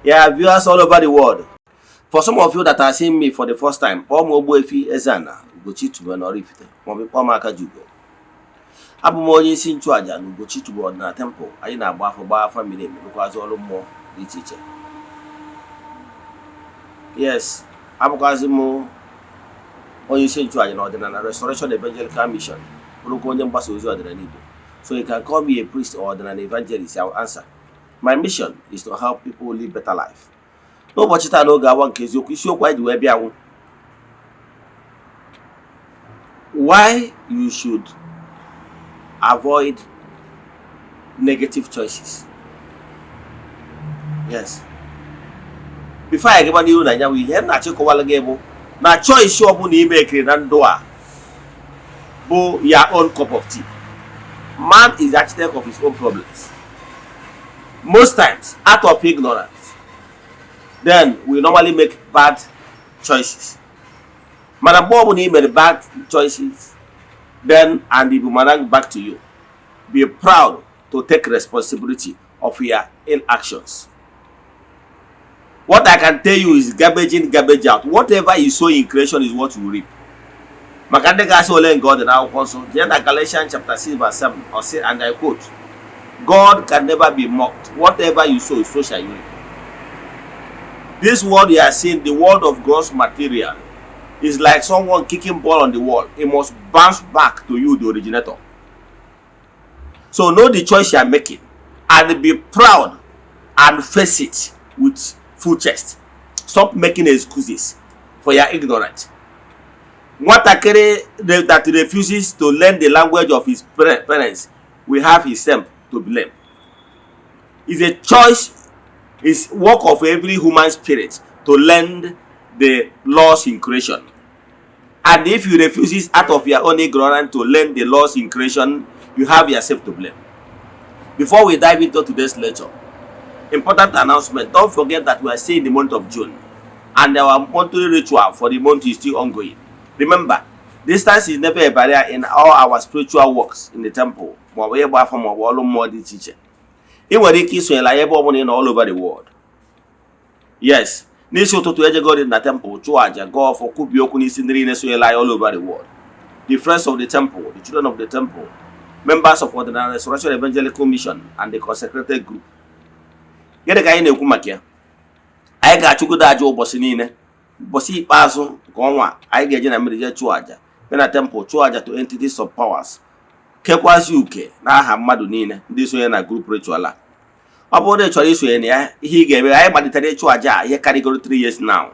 Yeah, viewers all over the world. For some of you that are seeing me for the first time, kpọọ m Ogbuefi Eze-Ana Ugochi Tubelu Oraifite maọbụ kpọọ m Akajiugo. Abụ m onye isi nchụaja na Ugochi Tubelu Ọdịnala Temple. Anyị na-agba afọ, gbaa afa miri emi, rụkwazị ọrụ mmụọ dị iche iche. Yes, abụkwazị m onye isi nchụaja na Ọdịnala Restoration Evangelical Mission, bụrụkwa onye mgbasa ozi ọdịnala Igbo. So you can call me a priest or ọdịnala evangelist, I will answer. My mission is to help people live better life. N'ụbọchị taa, n'oge awa nke eziokwu, isiokwu anyị ji wee bịa wụ why you should avoid negative choices. Yes, before anyị gaba n'ihu na ya bụ ihe m na-achịkọwala gị bụ na choice ọbụla ime ekiri na ndụ a bụ your own cup of tea. Man is the architect of his own problems. Most times, out of ignorance, then we normally make bad choices. Mana mgbe ọbụla ị mere bad choices, then and it boomerang back to you. Be proud to take responsibility of your ill actions. What I can tell you is garbage in, garbage out. Whatever you sow in creation is what you reap. Maka ndị ga-asị ole nke ọ dị n'Akwụkwọ Nsọ, jee na Galatians chapter 6 verse 7. Ọ sị, and I quote, "God can never be mocked. Whatever you sow, so shall you reap." This world you are seeing, the world of gross material, is like someone kicking ball on the wall. It must bounce back to you, the originator. So know the choice you are making and be proud and face it with full chest. Stop making excuses for your ignorance. Nwatakịrị that refuses to learn the language of his parents will have himself to blame. It's a choice, it's work of every human spirit to learn the laws in creation. And if you refuses out of your own ignorance to learn the laws in creation, you have yourself to blame. Before we dive into today's lecture, important announcement. Don't forget that we are still in the month of June and our monthly ritual for the month is still ongoing. Remember, distance is never a barrier in all our spiritual works in the temple, maọbụ ịgba afọ maọbụ ọrụ mmụọ dị iche iche. Ị nwere ike isonyere anyị ebe ọbụla ị nọ all over the world. Yes, n'isi ụtụtụ ejegori na temple chụọ àjà, gọọ ọfọ, kwubie okwu n'isi ndị niile sonyere anyị all over the world, the friends of the temple, the children of the temple, members of Ọdịnala Restoration Evangelical Mission and the consecrated group. Gịnị ka anyị na-ekwu maka ya? Anyị ga-achụgodo aja ụbọchị niile. Ụbọchị ikpeazụ nke ọnwa, anyị ga-eje na mmiri jee chụọ aja, bịa na temple chụọ aja to entities of powers, kekwazi uke n'aha mmadụ niile ndị sonye na group ritual a. Ọ bụrụ na ị chọrọ isonye na ya, ihe ị ga-eme, anyị malitere ịchụ aja a ihe karịgoro 3 years now.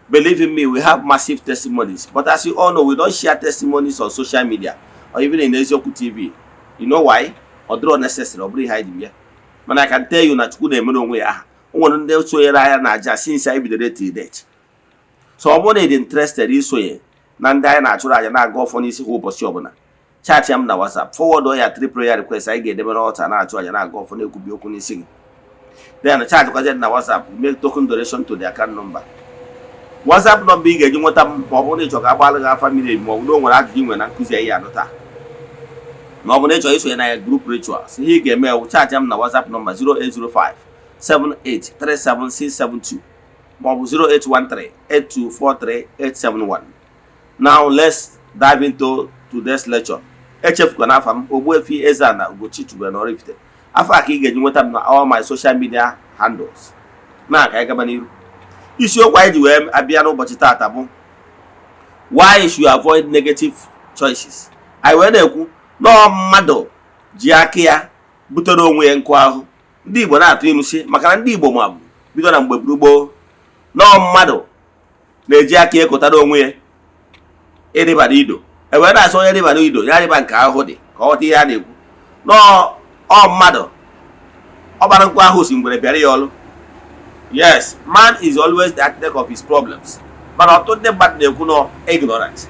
Believe in me, we have massive testimonies, but as you all know, we don't share testimonies on social media or even in Eziokwu TV. You know why? Ọ dịrọ necessary, ọ bụrụ ihe anyị ji bịa. Mana I can tell you na Chukwu na-emere onwe ya aha. O nwere ndị sonyere anya na aja since anyị bidoro till date. So ọ bụrụ na ị dị interested isonye na ndị anyị na-achụrụ aja, na-aga ọfọ n'isi ha ụbọchị ọbụla, chat m na WhatsApp, forward ya three prayer request anyị ga-edebe n'ọta, na-achụ aja, na-aga ọfọ, na-ekwubi okwu n'isi gị. Then chat kwazie na WhatsApp, make token donation to the account number, WhatsApp number ị ga-eji nweta m. Ma ọ bụrụ na ị chọrọ ka agbalị gị afa miri emi, ma ọ bụ na o nwere ajụjụ ị nwere na nkụzi anyị anụ taa, ma ọ bụ na ị chọrọ isonye na ya group rituals, ihe ị ga-eme bụ chat m na WhatsApp number 0805 7837672 ma ọ bụ 0813 8243 871. Now let's dive into today's lecture. Echefukwana afa m, Ogbuefi Eze-Ana Ugochi Tubelu na Oraifite. Afọ a ka ị ga-eji nweta m na all my social media handles. Na ka anyị gaba n'iru, isiokwu anyị ji wee abịa n'ụbọchị taata bụ why you should avoid negative choices. Anyị wee na-ekwu nọọ mmadụ ji aka ya butere onwe ya nkụ ahụ. Ndị Igbo na-atụ ilu si, maka na ndị Igbo ma bụ bido na mgbe gboo, nọọ mmadụ na-eji aka ekotara onwe ya ịrịba n'ido. E wee na-asị onye rịba n'ido ya rịba nke ahụhụ dị, ka ọ ghọta ihe a na-ekwu. Nọọ ọ mmadụ ọ gbara nkụ ahụ si ngwere bịara ya ọlụ. Yes, man is always the architect of his problems, mana ọtụtụ ndị mmadụ na-ekwu nọ ignorant.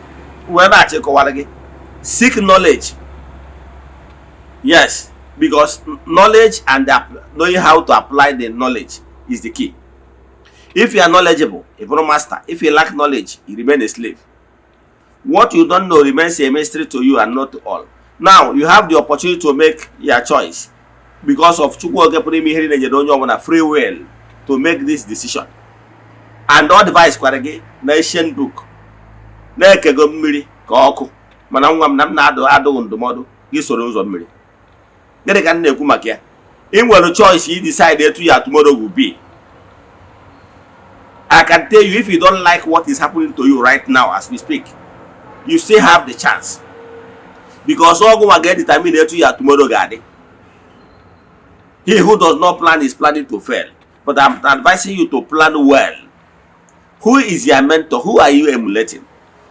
Wee na-achọ ịkọwara gị, seek knowledge. Yes, because knowledge and knowing how to apply the knowledge is the key. If you are knowledgeable, you bụrụ master. If you lack knowledge, you remain a slave. What you don't know remains a mystery to you and not to all. Now you have the opportunity to make your choice because of Chukwu oge pụrụ ime ihe niile nyere onye ọbụla free will. to make this decision, and ọ advice kwara gị na ancient book na-ekego mmiri ka ọkụ. Mana nwa m, na m na-adụ adụghị ndụmọdụ gị soro ụzọ mmiri. Gịnị ka m na-ekwu maka ya? Ị nwere choice i decide etu ya tomorrow will be. I can tell you, if you don't like what is happening to you right now as we speak, you still have the chance, because ọgụ nwa ga-determine etu ya tomorrow ga-adị. He who does not plan is planning to fail, but I'm advising you to plan well. Who is your mentor? Who are you emulating?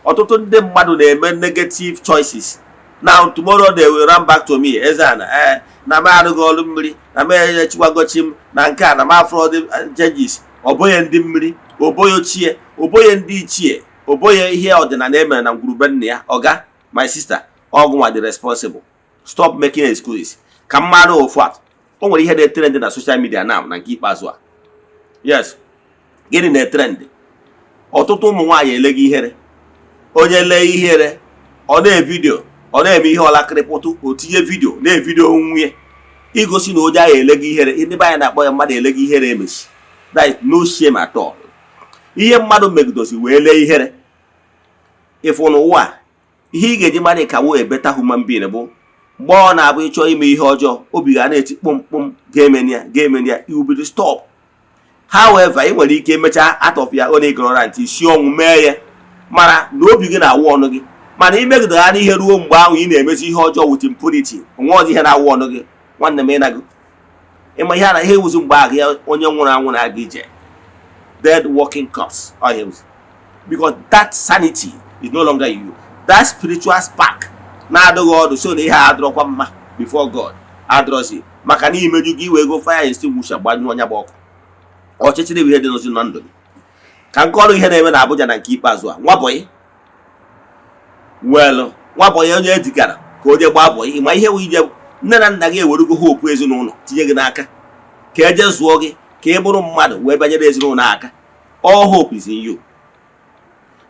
Ọtụtụ ndị mmadụ na-eme negative choices. Now tomorrow they will run back to me, "Ezeana, ee, na m arụghị ọrụ mmiri, na m echikwagochi m na nke a, na m afro changes." Ọ bụghị ndị mmiri, oboye ochie, oboye ndị ichie, oboye ihe ọdịnala emere na ngwurube nna ya. Ọga, my sister, ọgụnwa dị responsible. Stop making excuses. Ka mmadụ ofu atụ, o nwere ihe na-etrend na social media now na nke ikpeazụ a. Yes, gịnị na-etrend? Ọtụtụ ụmụ nwaanyị eleghị ihere. Onye lee ihere, ọ na-evideo, ọ na-eme ihe ọlakịrịpụtụ, o tinye video na-evideo nwunye igosi na onye ahụ eleghị ihere. Ndị be anyị na-akpọ ya mmadụ eleghị ihere emechi. That is no shame at all. Ihe mmadụ megidosi wee lee ihere ịfụ n'ụwa a, ihe ị ga-eji mara ka wee better human being bụ mgbe ọ na-abụ ịchọ ime ihe ọjọọ, obi ga na-eti kpụmkpụm, ga-emeni ya, ga-emeni ya, you will be stop. However, ị nwere ike emechaa out of your own ignorance isi ọnwụ mee ya, mara na obi gị na-awụ ọnụ gị. Mana imegide ha n'ihe ruo mgbe ahụ ị na-emezi ihe ọjọọ with impunity, onwe ọzọ ihe na-awụ ọnụ gị. Nwanne m, ịnago ịma ihe a na ihe ewuzi mgbe ahụ ya onye nwụrụ anwụ na-aga ije, dead walking corpse ọ ihe ewuzi, because that sanity is no longer you. That spiritual spark na-adịghị ọdụ so na ihe a adịrọkwa mma before God adịrọzi, maka na imeju gị wee go fire extinguisher gbanyụọ anya bụ ọkụ. Ọchịchịrị bụ ihe dị n'ozi na ndụ gị. Ka nke ọrụ ihe na-eme na Abuja na nke ikpeazụ a, nwabọyị wel nwabọyị onye ejigara ka o jee gbaa bọyị. Ma ihe wụ ije, nne na nna gị ewerugo hope ezinụlọ tinye gị n'aka ka eje zụọ gị ka ị bụrụ mmadụ wee banyere ezinụlọ aka. All hope is in you.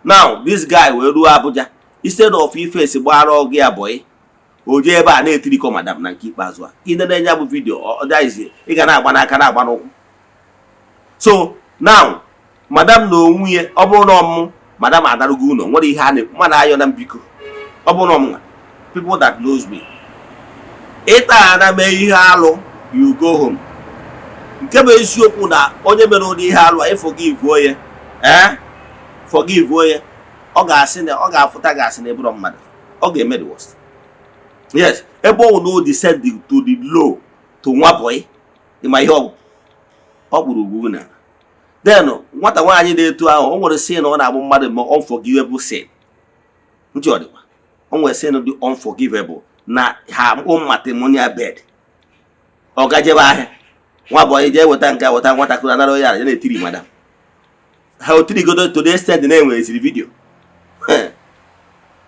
Now this guy wee ruo Abuja, instead of ifesi gbara ọgụ ya bọyị, o jee ebe a na-etirikọ madam. Na nke ikpeazụ a, ị na-enye bụ video ọ dịghịzi, ị ga na-agba n'aka, na-agba n'ụkwụ. So now madam na onwe ya, ọ bụrụ na ọmụ madam adarugo ụlọ, nwere ihe a na-ekwu mmadụ ayọ na mbiko. Ọ bụrụ na ọmụnwa, people that knows me, ịta ana mee ihe alụ, you go home. Nke bụ eziokwu na onye mere ụdị ihe alụ a, ịforgive onye, ee, forgive onye, ọ ga-asị na ọ ga-afụta, ga-asị na ebụrụ mmadụ ọ ga-eme the worst. Yes, ebe ọ bụ na o descend to the low to nwa boy, ịma ihe ọ bụ, ọ kpụrụ ugwu na then nwata nwaanyị na-eto ahụ, o nwere sin ọ na-agbụ mmadụ ma unforgivable sin. Ntị ọ dịkwa, o nwere sin dị unforgivable na ha own matrimonial bed. Ọ gajebe ahịa, nwa boy jee weta nke a, weta nwatakịrị anara onye ara ya na-etiri madam ha otirigodo to the extent na enwere video.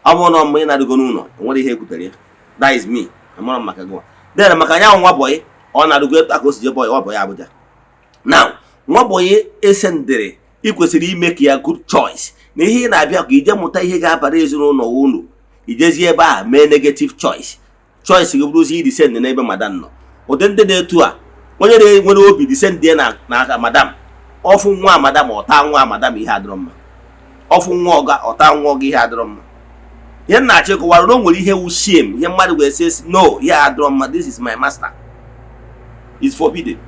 Ọ bụrụ na ọmụ ị na-adịgo n'ụlọ, o nwere ihe ekwutere ya. That is me, amara m maka gị. Then maka anya nwa boy, ọ na-adịgo etu a ka o si je boy, nwa boy Abuja. Now nwa boy esendịrị, ị kwesịrị ime ka ya good choice na ihe ị na-abịa ka ije mụta ihe ga-abara ezinụlọ unu. Ijezie ebe a mee negative choice. Choice gị bụrụzi idescend n'ebe madam nọ. Ụdị ndị na-etu a, onye na-enwere obi descend na na madam, ọfụ nwa madam, ọta nwa madam, ihe adịrọ mma. Ọfụ nwa ọga, ọta nwa ọga, ihe adịrọ mma. Ihe m na-achọ ịkọwara na o nwere ihe wu shame, ihe mmadụ ga-esi, "No, ihe adịrọ mma, this is my master," is forbidden.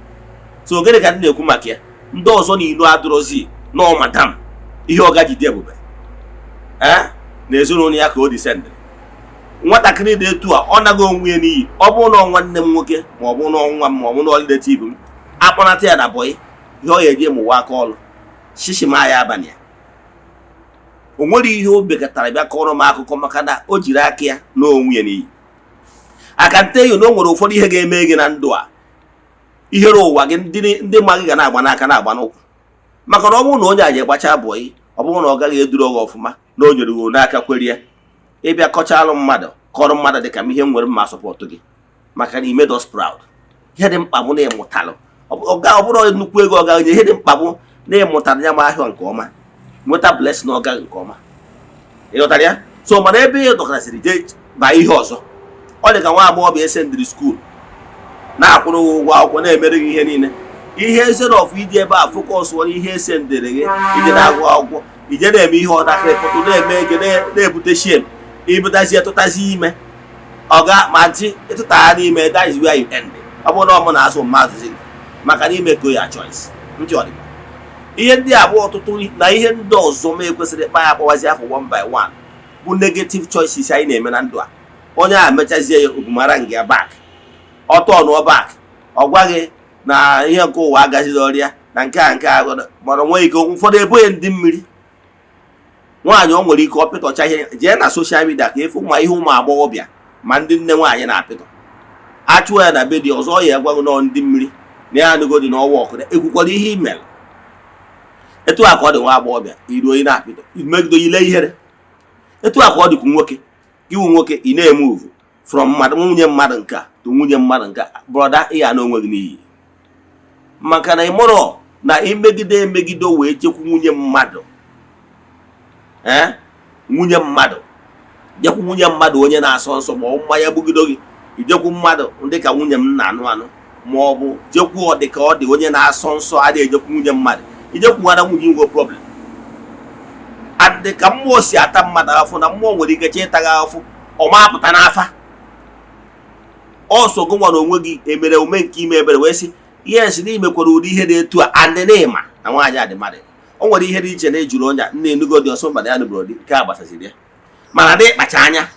So gịnị ka ndị na-ekwu maka ya? Ndị ọzọ na ilu adịrọzi nọọ madam ihe ọga jide ebube ee na ezinụlọ ya ka o descendịrị. Nwatakịrị dị etu a, ọ naghị onwe ya n'iyi. Ọ bụrụ na nwanne m nwoke, ma ọ bụ na nwa m, ma ọ bụ na relative m, akpọnata ya na boy, ihe ọ ga-eji mụwa aka ọlụ shishima ya abalị ya. O nwere ihe o bekatara bịa kọrọ m akụkọ, maka na o jiri aka ya na onwe ya n'iyi. Aka nte yo na o nwere ụfọdụ ihe ga-eme gị na ndụ a, ihere ụwa gị, ndị ma gị ga na-agba n'aka, na-agba n'ụkwụ, maka na ọ bụrụ na onye a ji gbacha boy, ọ bụrụ na ọ gaghị eduru gị ọfụma na o nyere gị n'aka kwere ya ịbịa kọchalụ mmadụ, kọrọ mmadụ dị ka m ihe m nwere mma support gị, maka na i made us proud. Ihe dị mkpa bụ na ịmụtalụ ọ bụrụ nnukwu ego ọ gaghị nye. Ihe dị mkpa bụ na ịmụtara ya ma ahịa nke ọma, nweta blessing ọ gaghị nke ọma. Ị ghọtara ya? So mana ebe ị dọkarasịrị jee baa ihe ọzọ, ọ dị ka nwa agbọghọbịa esendịrị school, na-akwụrụ gị ụgwọ akwụkwọ, na-emere gị ihe niile, Ihe instead of iji ebe a focus on ihe ese ndere gị, ije na-agụ akwụkwọ, ije na-eme ihe ọdakịrị pụtụ, na-eme ego, na-ebute shame, ibutazie tụtazi ime ọga ma ntị ịtụta ha n'ime. That is where you end. Ọ bụrụ na ọ mụ na-azụ mmazụzi gị maka na ime go ya choice ntị ọdịba. Ihe ndị a bụ ọtụtụ na ihe ndị ọzọ ma ekwesịrị ịkpa ya akpọwazi afọ one by one, bụ negative choices anyị na-eme na ndụ a. Onye a mechazie ya obumara nga back, ọtọ ọnụọ back, ọ gwaghị na ihe nke ụwa agaziri ọrịa na nke a mana nwee ike ụfọdụ eboghị ndị mmiri nwaanyị. O nwere ike ọ pịtọcha ihe jee na social media ka ịfụ ma ihe ụmụ agbọghọbịa ma ndị nne nwaanyị na-apịtọ. Achụọ ya na be di ọzọ, ya agwaghị nọ ndị mmiri na ya anụgo dị n'ọwa ọkụ ekwukwara ihe imere. Etu a ka ọ dị nwa agbọghọbịa iruo ị na-apịtọ megide ile ihere. Etu a ka ọ dịkwu nwoke iwu nwoke ị na-eme uvu from mmadụ, nwunye mmadụ nke a to nwunye mmadụ nke a. Brother, ị ya na onwe gị n'iyi maka na ị mụrọ na imegide emegide wee jekwu nwunye mmadụ, ee, nwunye mmadụ, jekwu nwunye mmadụ onye na-asọ nsọ, ma ọ mmanya gbugido gị, ijekwu mmadụ ndị ka nwunye m na-anụ anụ, ma ọ bụ jekwu ọ dị ka ọ dị onye na-asọ nsọ adịghị ejekwu nwunye mmadụ. Ijekwu nwara nwunye inwe problem and ka mmụọ si ata mmadụ afụ na mmụọ nwere ike chee ịta gị afụ, ọ ma apụta n'afa ọsọ gị nwa na onwe gị emere omume nke ime ebere wee sị yes na imekwara ụdị ihe dị etu a. And n'ịma na nwaanyị adị mmadụ, o nwere ihe dị iche na ejuru onye nna enugo dị ọsọ mba ya nụbụrụ di nke a gbasaziri ya, mana dị ịkpacha anya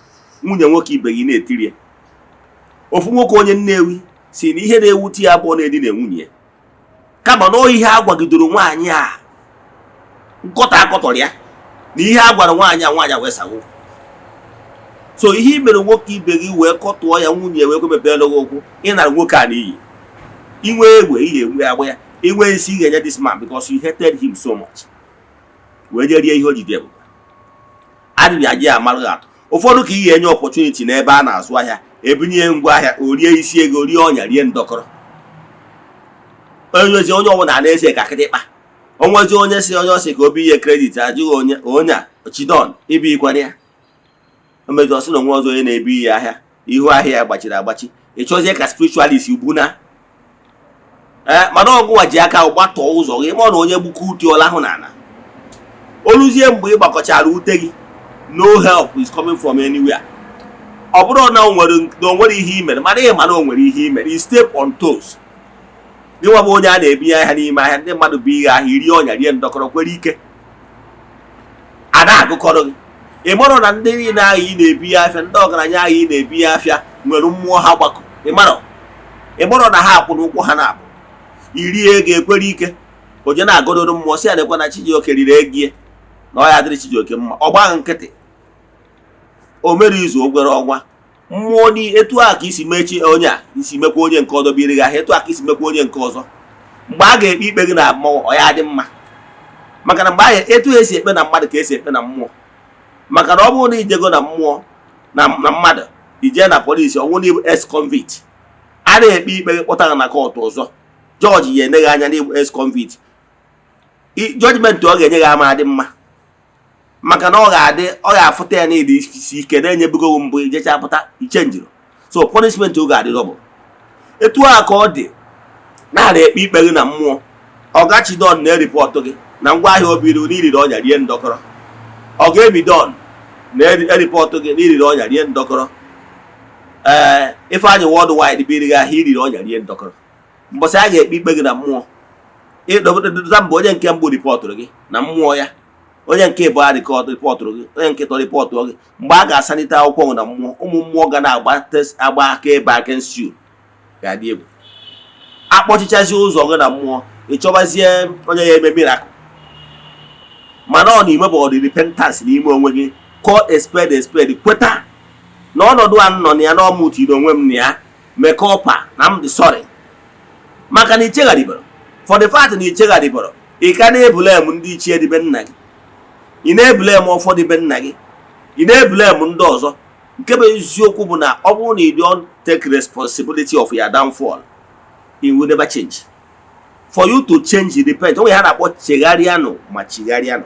nwunye nwoke ibe gị na-etiri ya. Ofu nwoke onye Nnewi si na ihe na-ewute ya abụọ na-edina nwunye ya, kama na ihe a gwagidoro nwaanyị a, nkọta akọtọrọ ya na ihe a gwara nwaanyị a, nwaanyị a wee sawo. So ihe i mere nwoke ibe gị wee kọtụọ ya, nwunye wee kwemepeela gị okwu, ịnara nwoke a n'iyi. Inwe egbe ị ga-enwe agba ya, inwe nsị ị ga-enye this man because you hated him so much, wee je rie ihe o jide ebube adịghị aji amarụ gị atụ. Ụfọdụ ka ị ga-enye opportunity n'ebe a na-azụ ahịa, ebunye ngwa ahịa, o rie isi ego, rie ọnya, rie ndọkọrọ. Onye ozi onye ọbụla na-eze ka kịtịkpa onwezi onye si onye ọsị ka o bi ihe credit, ajụghị onye onye a chidon ibi ikwere ya omezi ọsị na onwe ọzọ onye na-ebu ihe ahịa, ihu ahịa ya gbachiri agbachi. Ị chọzie ka spiritualist buna ee, mana ọgụnwa ji aka gbatọọ ụzọ gị ma ọ na onye gbuka ute ọla ahụ n'ala oluzie. Mgbe ị gbakọchara ute gị, no help is coming from anywhere. Ọ bụrụ na o nwere na o nwere ihe i mere, mana ị ma na o nwere ihe i mere, i step on toes. Gị nwa bụ onye a na-ebinye ahịa n'ime ahịa, ndị mmadụ bụ ihe ahịa, rie ọnya, rie ndọkọrọ, kwere ike a na-agụkọrọ gị. Ị marọ na ndị niile ahụ ị na-ebinye afịa, ndị ọgaranya ahụ ị na-ebinye afịa, nwere mmụọ ha gbakọ. Ị marọ, ị marọ na ha akwụ n'ụkwụ ha na-abụ iri ego ekwere ike oje na-agọdoro mmụọ si ya nekwa na Chijioke riri ego ya na ọ ya adịrị Chijioke mma. Ọ gbaghị nkịtị, o mere izu ogwere ọnwa mmụọ ni. Etu a ka isi mechi onye a, isi mekwa onye nke ọzọ biri gị ahịa, etu a ka isi mekwa onye nke ọzọ. Mgbe a ga-ekpe ikpe gị na mmụọ, ọ ya dị mma, maka na mgbe ahụ etu esi ekpe na mmadụ ka esi ekpe na mmụọ. Maka na ọ bụrụ na ijego na mmụọ na mmadụ ijee na polisi, ọ bụrụ na ịbụ ex convict, a na-ekpe ikpe gị, kpọta gị na court ọzọ, jọji ya eneghị anya n'ịbụ ex convict, judgment ọ ga-enye gị ama adị mma, maka na ọ ga-adị ọ ga-afụta ya n'ịdị isi ike na-enyebugo mbụ ijecha pụta ichenjiri, so punishment ọ ga-adị double. Etu a ka ọ dị na ekpe ikpe gị na mmụọ. Ọgachidon na-eripọtụ gị na ngwaahịa obiri n'iriri ọnya, rie ndọkọrọ. Ọga-emidon na-eripọtụ gị n'iriri ọnya, rie ndọkọrọ. Ee, Ifeanyị Worldwide biri gị ahịa, iriri ọnya, rie ndọkọrọ. Mbọsị a ga-ekpe ikpe gị na mmụọ, ịdọta mbụ onye nke mbụ ripọtụrụ gị na mmụọ ya, onye nke ịbụọ rịpọtụrụ gị, onye nke ịtọ rịpọtụrụ gị. Mgbe a ga-asanite akwụkwọ na mmụọ, ụmụ mmụọ ga na-agba agba aka ebe against you ga-adị egwu. Akpọchichazie ụzọ gị na mmụọ, ị chọbazie onye ya eme miracle, mana ọ na-ime bụ ọdị repentance n'ime onwe gị. Call a spade a spade. Kweta na ọnọdụ a nọ na ya na ọmụtiri onwe m na ya mekọpa na m dị sorry, maka na ichegharịbara. For the fact na ichegharịbara, ị ka na-ebule m ndị ichie dịbe nna gị, ị na-ebule m ọfọ dịbe nna gị, ị na-ebule m ndị ọzọ. Nke bụ eziokwu bụ na ọ bụrụ na you don't take responsibility of your downfall, it will never change. For you to change, repent. Onwe ha na-akpọ chegharịanụ ma chigharịanụ.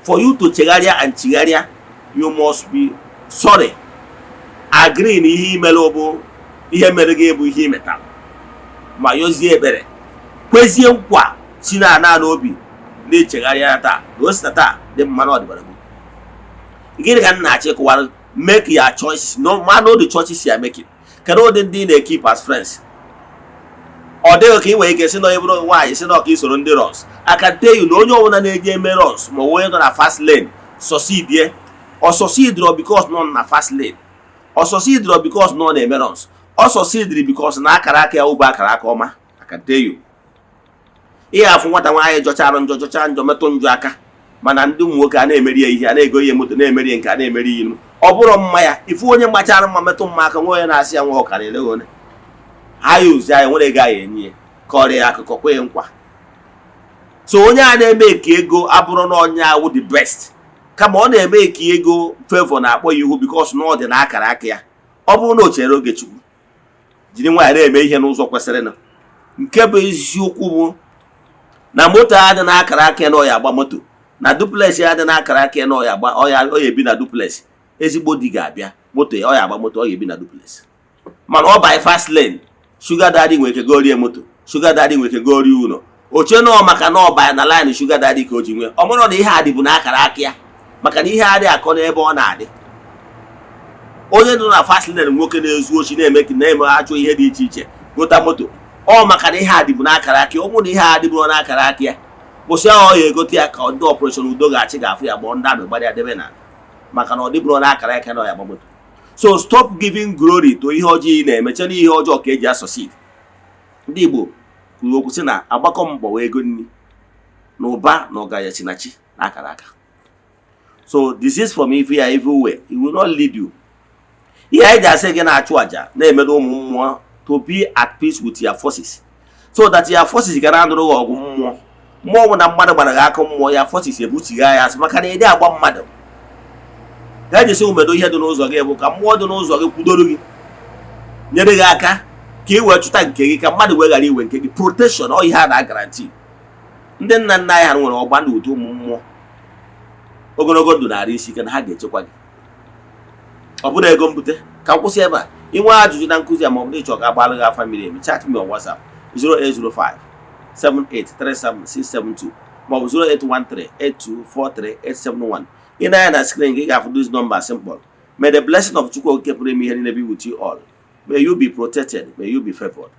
For you to chegharịa and chigharịa, you must be sorry, agree na ihe imere bụ ihe mere gị bụ ihe imetara, ma yọzie ekpere. Kwezie nkwa si na ana n'obi na-echegharị ya taa na o si na taa dị mma na ọdịbara gboo. Gịnị ka m na-achọ ịkọwara? Make your choices. No man, know the choices you are making. Kedu ụdị ndị ị na-ekeep as friends? Ọ dịghị ka ị nwere ike si na onye bụrụ nwaanyị si na ọka isoro ndị runs. I can tell you na onye ọbụla na-eje eme runs ma onye nọ na fast lane succeed, ọ succeed because nọ na fast lane, ọ succeed because nọ na-eme runs, ọ succeed because na akara aka ya ụbụ akara aka ọma. I can tell you, ihe afụ nwata nwaanyị jọchara njọ, jọcha njọ, metụ njọ aka, mana ndị ụmụ nwoke a na-emeri ya ihe, a na-ego ihe moto, na-emeri ya nke a na-emeri ya ilu. Ọ bụrụ mma ya ifu onye machara mma metụ mma aka, nwa onye na-asị ya nwa ọkara ele one ha ya ozi anyị nwere ego anyị enye ya, kọrọ ya akụkọ, kwe nkwa. So onye a na-eme ka ego abụrụ na onye awụ the best, kama ọ na-eme ka ego favor na-akpọ ya ihu because na ọ dị n'akara aka ya. Ọ bụrụ na o chere oge Chukwu, jiri nwaanyị na-eme ihe n'ụzọ kwesịrị. Nke bụ eziokwu bụ na moto a dị n'akara aka ya na ọ ya agba moto, na duplex ya dị n'akara aka ya na ọ ya agba, ọ ya ebi na duplex. Ezigbo di ga-abịa, moto ya, ọ ya agba moto, ọ ya ebi na duplex. Mana ọ by fast lane, sugar daddy nwere ike gorie moto, sugar daddy nwere ike gorie ụlọ. Oche nọ maka na ọ banye na line sugar daddy ka o ji nwee. Ọ bụrụ na ihe a dịbụ n'akara aka ya, maka na ihe adịghị akọ n'ebe ọ na-adị. Onye nọ na fast lane, nwoke na-ezu ochi, na-eme na-eme achọ ihe dị iche iche, gota moto, ọ maka na ihe a dịbụ n'akara aka ya. Ọ bụrụ na ihe a dịbụrụ n'akara aka ya, kwụsị ahụ, ọ ya egote ya ka ndị Operation Udo Ga-achị ga-afụ ya, gbọọ ndị amị gbara ya debe na maka na ọ dịbụrụ n'akara aka na ọ ya agba moto. So stop giving glory to ihe ọjọọ ị na-eme, che na ihe ọjọọ ka eji asucceed. Ndị Igbo kwuru okwu sị na agbakọ mbọ wee ego nri na ụba na ọgaranya chi na chi na akara aka. So desist from evil, ya evil way, it will not lead you. Ihe anyị ji asị gị na-achụ àjà, na-emedo ụmụ mmụọ, to be at peace with your forces, so that your forces ga na-anụrụ gị ọgụ mmụọ. Mmụọ bụ na mmadụ gbara gị aka mmụọ ya, forces ebuchigha ya asị maka na ịdị agba mmadụ. Ga eji sị umedo ihe dị n'ụzọ gị bụ ka mmụọ dị n'ụzọ gị kwudoro gị, nyere gị aka ka ị wee chụta nke gị, ka mmadụ wee ghara iwe nke gị. Protection, ọ ihe a na-aguarantee. Ndị nna nna anyị ha nwere ọgba ndụ ụtọ ụmụ mmụọ, ogologo ndụ na-arụ isi ike na ha ga-echekwa gị. Ọ bụrụ ego mbute ka m kwụsị ebe a. Inwe ajụjụ na nkụzi a, ma ọ bụrụ ịchọ ka agbalụ gị afa miri emi, chat me on WhatsApp 0805 7837672 maọbụ 0813 8243871. Ị na-anya na screen gị, ga-afụ these numbers simple. May the blessing of Chukwu Okike pụrụ ime ihe niile be with you all. May you be protected, may you be favored,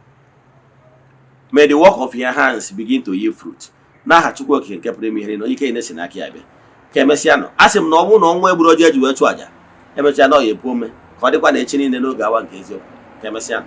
may the work of your hands begin to yield fruit. N'aha Chukwu Okike nke pụrụ ime ihe niile, onye ike na-esi n'aka ya bịa. Ka emesịa nọ. A sị m na ọ bụrụ na ọnwa egburu oji eji wee chụọ àjà, emechaa na ọ ya epu ome ka ọ dịkwa na echi niile n'oge awa nke eziokwu. Ka emesịa nọ.